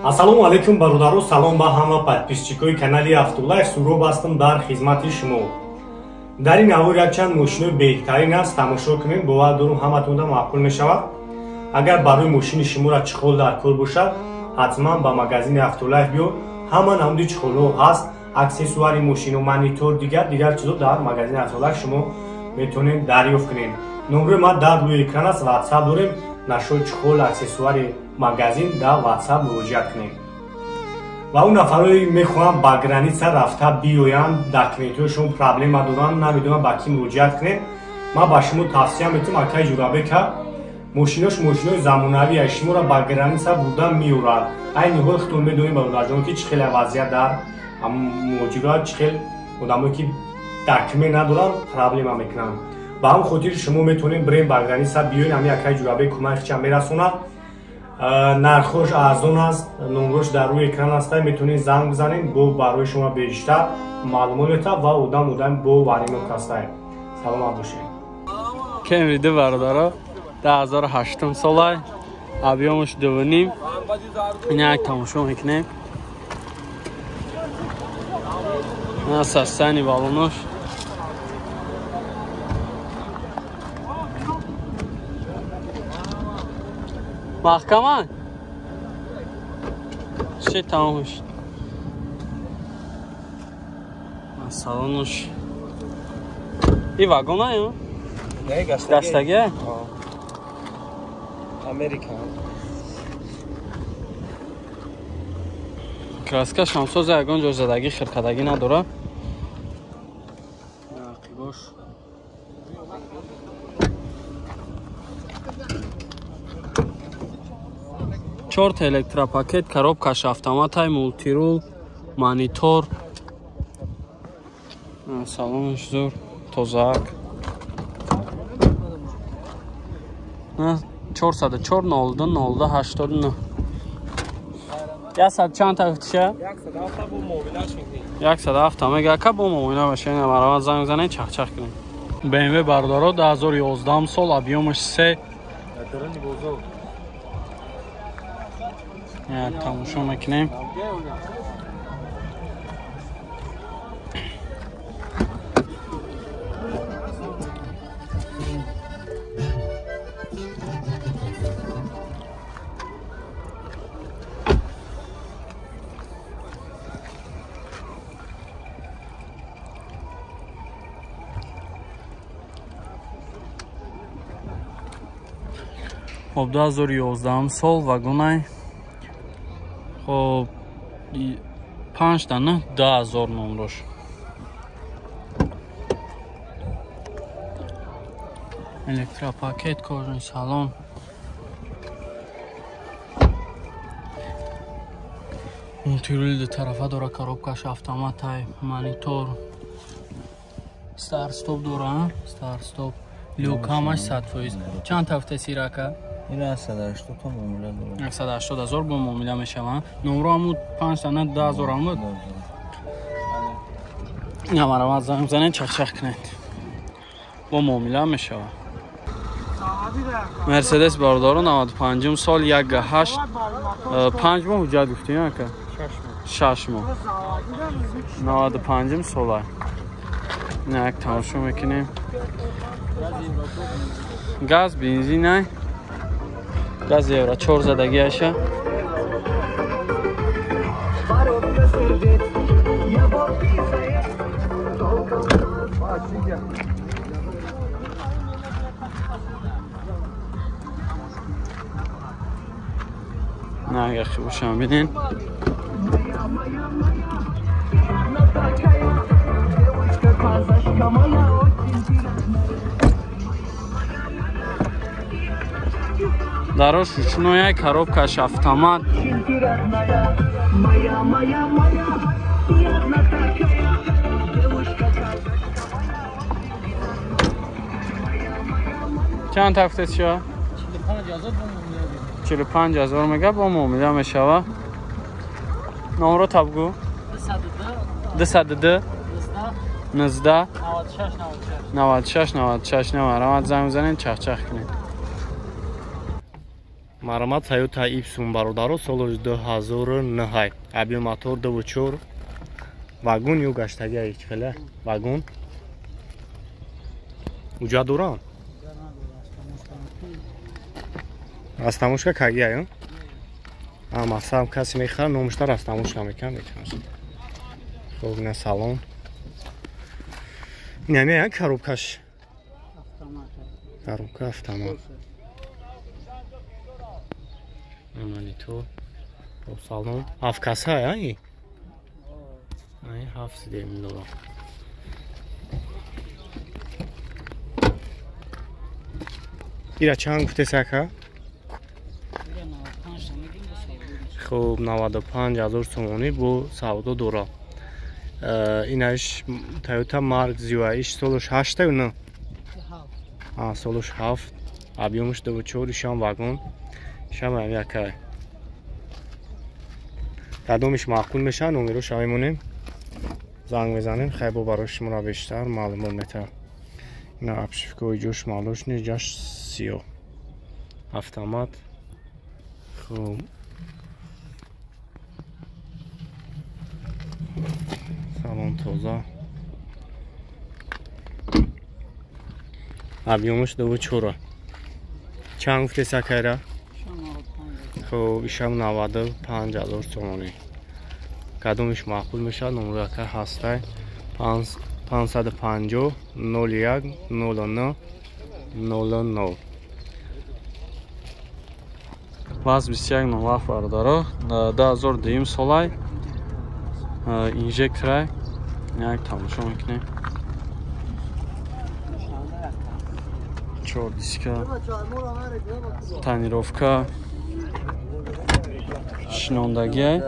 Ассалому алайкум бародаро, салом ба ҳама подписчикои канали Автолайф. Суроб ҳастам дар хизмати шумо. Дар ин навор якчанд мошинои беҳтарин аст, тамошо кунед, бовар дорум ҳаматонда маъқул мешавад. Агар барои мошини шуморо чехол дар кор бошад, ҳатман ба магазини Автолайф биё. Ҳама намуди чехолҳо ҳаст, аксессуари мошино, монитор, дигар чизо дар магазини Автолайф шумо метавонед дарёфт кунед. Номрои ман дар рӯи экран аст, WhatsApp дорем. Нашои чехол, аксессуари магазин дар WhatsApp муроҷиат кунед. Ва он нафарое мехоҳанд ба граница рафта биёянд, документҳояшон проблема доранд, намедонанд ба кӣ муроҷиат кунед. Ман ба шумо тавсия метавам, акаи Ҷурабека мошинош мошинои замонавӣ аст, шуморо ба граница бурда меорад. Айни ҳол худтон медонед, бародарҷон, ки чӣ хеле вазъият дар муҳоҷират, чӣ хел одамое ки документ надоранд проблема мекунанд. Ба ҳамн хотир шумо метавонед бирем ба граница биёед, ҳамин акаи Ҷурабек кӯмак ча мерасонад. Нархош арзон аст, номрош дар рӯи экран аст, метавонед занг бизанед, бо барои шумо бештар маълумот метавад ва одам бо варинок аст. Саломат бошед. Camry 2 бародаро 2008 солай, объёмаш 2.5. Ина як тамошо мекунем. На састани балонош. Маҳкама? Чӣ тамом шуд? Салонош. И вагон аю? Не, гаштагӣ? Америка. Краска шамсоза ягон ҷо задагӣ хиркадагӣ надорад. Ақибош. Чорта электропакет, коробкаш автоматай, мултирул, монитор. Салонаш зур, тозаак. 404 02 02 89. 100 чанд та гуфтиша? 107 бо муомилаш мекунем. 107 мега ака бо муомила баша, ина марават занг занед, чахчах кунем. BMW бародаро 2011 сол, объёмаш 3. Дарани бозор. Як тамошо мекунем. Хоб 2011 сол вагонай. Хоб 5 дана 2000 номрош. Электропакет, кожаный салон. Мультирул ду тарафа дора, коробкаш автоматай, монитор. Старт стоп дора, старт стоп. Люк ҳамаш 100%. Чанд тафта сирака? Ина 180 та муомила дорад. 180 ҳазор бо муомила мешаванд. Номро ҳамун 5 дана 10 ҳазор ҳамун. Ина марамат занг занед, чахчах кунед. Бо муомила мешавад. Мерседес бародаро 95 сол 1.8 5 моҳ ҳуҷҷат гуфтем ака? 6 моҳ. 95 сола. Ина як тамошо мекунем. Газ, бензин ай. Газ евро 4 задагӣ аша. На агар хибошам бинен. Дарош ручной, коробкаш автомат. Чанд тафтес шо? 45 ҳазор мега бо муомила мешава. Номро табгу? 202 19 96 96. Намарамат занг бизанед, чахчах кунед. Марамат Toyota Ipsum бародаро, соли 2009. Объем мотор 2.4. Вагон ё гаштаги хеле вагон. Уҷа дорам? Аз тамошка кагия, ё? Мақсадам касе мехарад, номуштар аз тамошка мекунад. Хоб, ина салон. Ина мея коробкаш. Коробка автомат. Монитор. Хоб, салон. Ҳафт каса, ай? Ай, ҳафт сидем дора. Ира чанд гуфтес ака? Хуб, 95 ҳазор сомонӣ бо савдо дора. Инаш Toyota Mark Zio, иш солаш 8 ё 9? Солаш 7, объемаш 2.4, ишам вагон, ишам ҳам якай. Кадомиш маъқул мешавад, номерош мемонем, занг мезанем, хай бо барои шуморо бештар маълумот метавад. Ина обшивкаҳои ҷош маълуш нест, ҷаш сиёҳ. Автомат. Хуб. Салон тоза. Объемаш 2.4. Чанд гуфтес акайра? Хуб, ишам 95 ҳазор сомонӣ. Кадомиш маъқул мешавад, номерои ака ҳастай 550 01 09 00. Ваз 21 07 бародаро, 2002 солай инжекторай, як тамошо мекунем. 4 диска, тонировка, шинондагиай.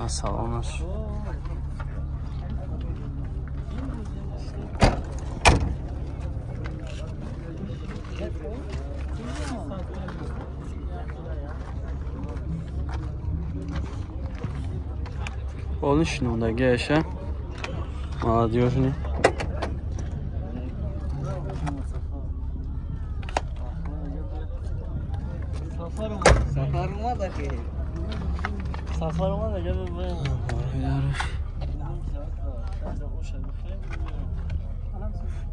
Салонаш. Полный шинондагиаша. Молодежный.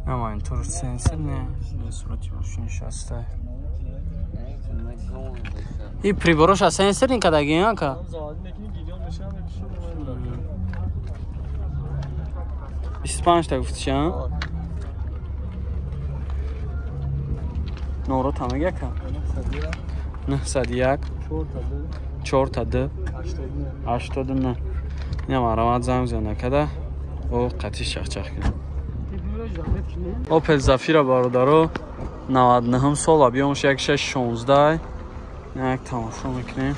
Ама интур сенсор не, сурати мошин шаста. И прибороша сенсор не кадаги ака? 25 та гуфтиш, а? Нора тамеги ака? 901 4 89. Ина марамат занг зана када, о қатиш чахчах кунем. Opel Zafira бародаро, 99 сол, объемаш 1616. Як тамошо мекунем.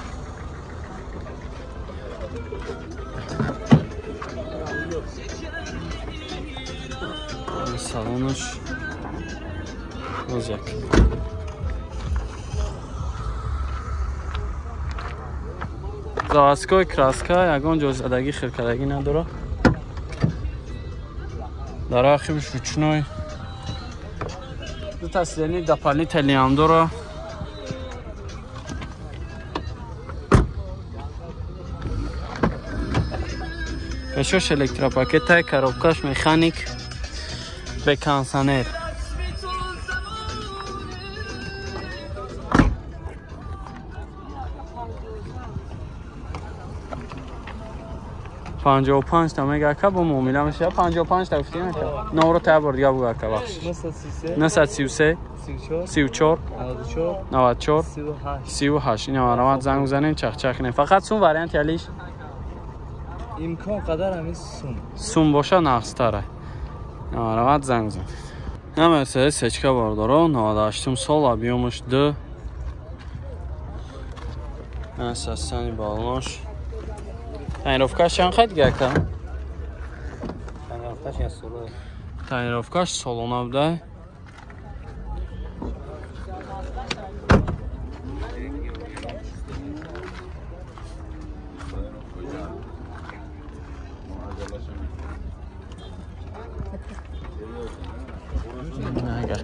Салонаш боз як. Заводской краска, ягон ҷо задагӣ хиркадагӣ надора. Дар ахибш ручной. Дута сидени дополнительный ҳам дора. Пешош электропакетай, коробкаш механик, бе кондиционер. 55 تا мега ака, бо муомила мешава. 55 та гуфтем ака. Номро та бор дига бугу ака, бахшиш. 933 34 94 38. Ина марамат занг бизанем, чахчах кунем. Фақат сум вариант ялиш? Имкон қадар ҳамин сум. Сум боша нақстара. Ина марамат занг бизанем. На Мерседес сечка бародаро, 98 сол, объемаш 2. Асасани балош. Тонировкаш чанд хайд гака? Тонировкаш я соло. Тонировкаш солона буда.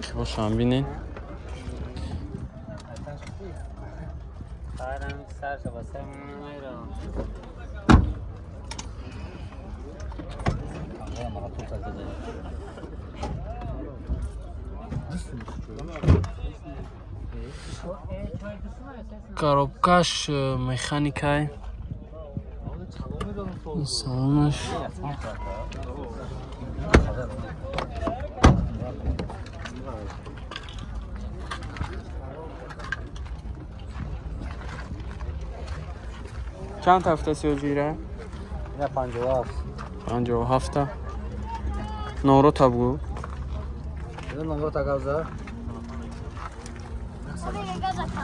Қибошам бинен. Коробкаш механикай. Салонаш. Чанд ҳафта сиёзира? 57. 57. Номро табгу. Номро тагавза.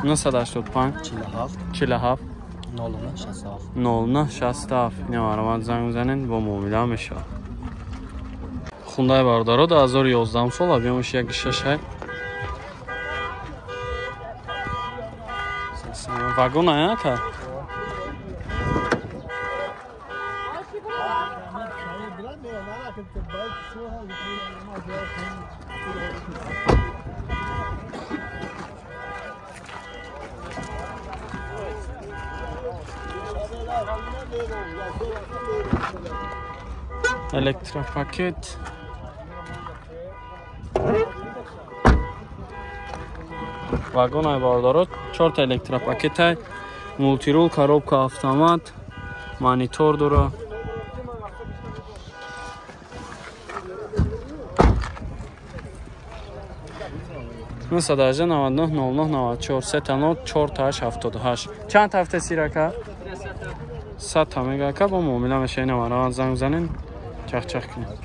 985 47 09 67 09 67. Ина маромад занг бизанед, бо муомила мешавад. Хундаи бародаро 2011 сол, объемаш 1.6. Вагон ая ка? Электропакет. Вагон ай бародаро, 4 та электропакет ай, мултирул, коробка автомат, монитор дора. Нӯҳсаду ҳаждаҳ 99 09 94 3 0 4 8 78. Чанд ҳафта сирака? 100 та мега ака, бо муомила мешава. Ина мараванд занг бизанен, чахчах кунед.